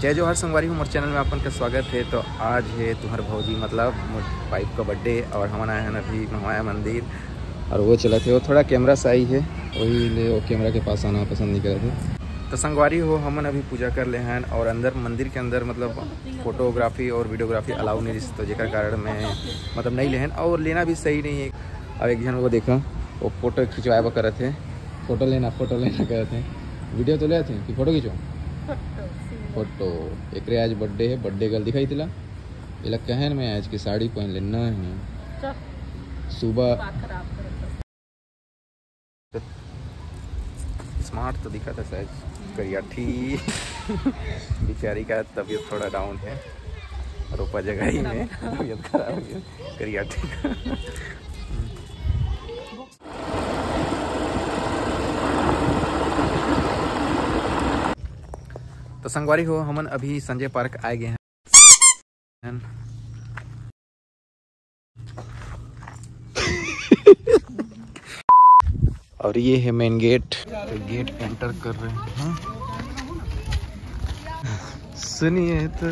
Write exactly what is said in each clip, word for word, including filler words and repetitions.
जय जोहार संगवारी हो, मोर चैनल में आपन के स्वागत है। तो आज है तुम्हार भौजी, मतलब मोर वाइफ का बर्थडे, और हमन आए हैं अभी महामाया मंदिर, और वो चलत है, वो थोड़ा कैमरा shy है, वही ले वो कैमरा के पास आना पसंद नहीं करत है। तो संगवारी हो, हमन अभी पूजा कर ले हैं, और अंदर मंदिर के अंदर मतलब फोटोग्राफी और वीडियोग्राफी अलाउ नहीं रहिस, तो जेकर कारण मैं मतलब नहीं लेहन, और लेना भी सही नहीं है। अब एक झन वो देखा, वो फोटो खिंचवाए बर करत है, फोटो लेना, फोटो लेना करत है। वीडियो तो लेत है कि फोटो खींचो? Photo, photo. एकरे आज बर्थडे है, बर्थडे गर्ल दिखाई तिला। एला कहन मैं आज के साड़ी पहन लेना है। चल। सुबह दिमाग खराब करत है। स्मार्ट तो दिखा था शायद, करियाठी। बेचारी का तबीयत थोड़ा डाउन है, रोपा जगह ही में तबीयत खराब है, करियाठी का। तो संगवारी हो, हमन अभी संजय पार्क आए गए हैं। और ये है मेन गेट, तो गेट एंटर कर रहे हैं। सुनिए तो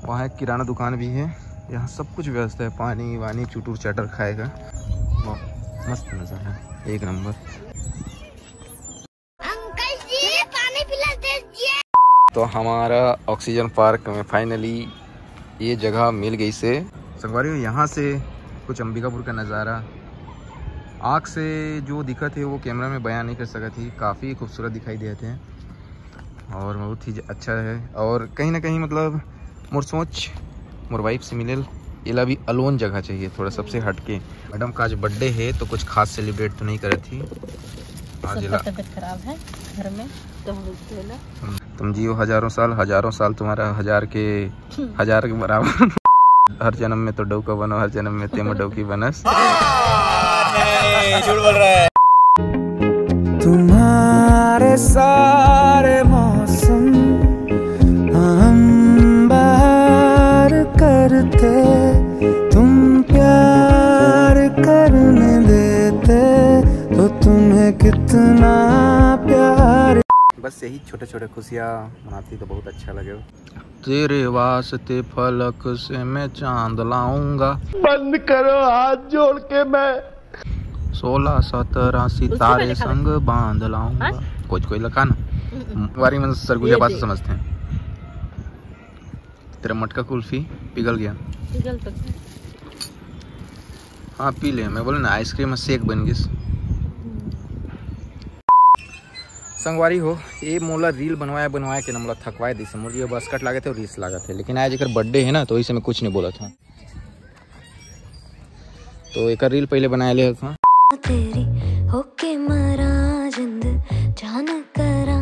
वहाँ एक किराना दुकान भी है, यहाँ सब कुछ व्यवस्था है, पानी वानी, चुटुर चटर खाएगा। वाह, मस्त नज़ारा, एक नंबर। अंकल जी, पानी पिला दीजिए। तो हमारा ऑक्सीजन पार्क में फाइनली ये जगह मिल गई से। संगवारी हो, यहाँ से कुछ अंबिकापुर का नज़ारा आँख से जो दिखत है वो कैमरा में बयान नहीं कर सकत ही, काफ़ी खूबसूरत दिखाई देत है और बहुत ही अच्छा है। और कहीं ना कहीं मतलब मोर सोच, मोर वाइफ से मिलेल, एला भी अलोन जगह चाहिए, थोड़ा सबसे हटके। मैडम का आज बर्थडे है तो कुछ खास सेलिब्रेट तो नहीं करत ही। आज सबका एला तबीयत खराब है घर में, तो हम लोग के लिए हम्म, तुम जियो हजारों साल, हजारों साल तुम्हारा हजार के, हम्म। हजार के बराबर। हर जन्म में तो डौका बनो, हर जन्म में तेम डौकी बनस। नहीं, झूठ बोल रहा है। तुम्हारे सारे मौसम हम बहार करते, तुम प्यार करने देते, तो तुम्हें कितना प्यार। बस यही छोटे छोटे खुशियाँ मनाती तो बहुत अच्छा लगे। तेरे वास्ते फलक से मैं चांद लाऊंगा। बंद करो, हाथ जोड़ के मैं सोलह सत्रह सितारे संग बांध लाऊंगा। हाँ? कुछ कोई लखा ना। हम्म। वारी में सरगुजा ये बात देख। समझते हैं। तेरा मटका कुल्फी पिघल गया। पिघल तो गया। हाँ, पी ले, मैं बोले ना, आइसक्रीम में शेक बन गिस। हम्म। संगवारी हो, ये मोला रील बनवाए बनवाए के ना मोला थकवाए दिस। मोर जी बस कट लागत है और रील्स लागत है, लेकिन आज एकर बर्थडे है ना, तो इसे मैं कुछ नहीं बोला था। तो एकर रील पहले बनाए ले था। तेरी होके मरा जिंद जान करा।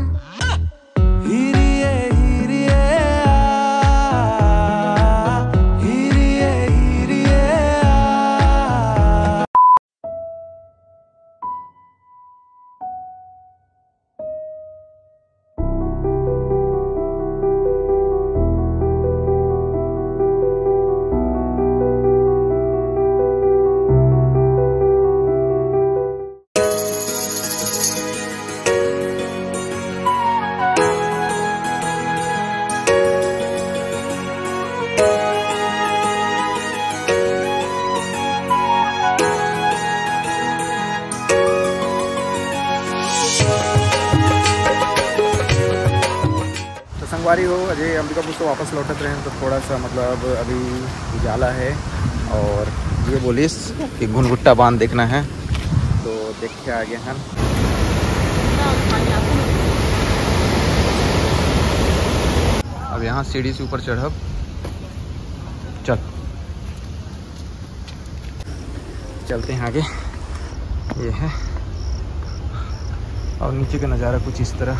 हीरिए, हीरिए, आ, हीरिए, हीरिए, आ। तो संगवारी हो, अजय अंबिकापुर से वापस लौटत रहे हैं, तो थोड़ा सा मतलब अभी उजाला है, और ये बोलिस कि घुनघुट्टा बांध देखना है, तो देख के आ गए हैं। अब यहाँ सीढ़ी से ऊपर चढ़ब। चल, चलते हैं आगे। ये है, और नीचे का नज़ारा कुछ इस तरह।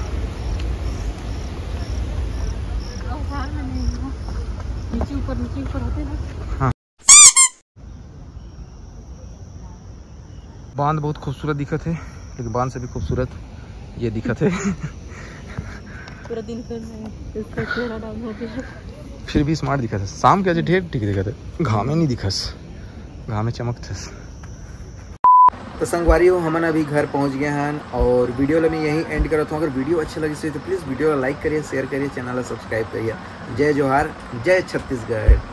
नीचे ऊपर, नीचे ऊपर होते हैं। हाँ, बांध बहुत खूबसूरत दिखत है, लेकिन बांध से भी खूबसूरत ये दिखत है। पूरा दिन फिर मैं इसका चेहरा डाउन हो गया। फिर भी स्मार्ट दिखत है। शाम के आज ढेर ठीक दिखत है, घामे नहीं दिखस, घामे चमकथस। तो संगवारी हो, हमन अभी घर पहुंच गए हन और वीडियो ला मैं यहीं एंड करत हूँ। अगर वीडियो अच्छा लगिस हे तो प्लीज वीडियो ला लाइक करिए, शेयर करिए, चैनल ला सब्सक्राइब करिए। जय जोहार, जय छत्तीसगढ़।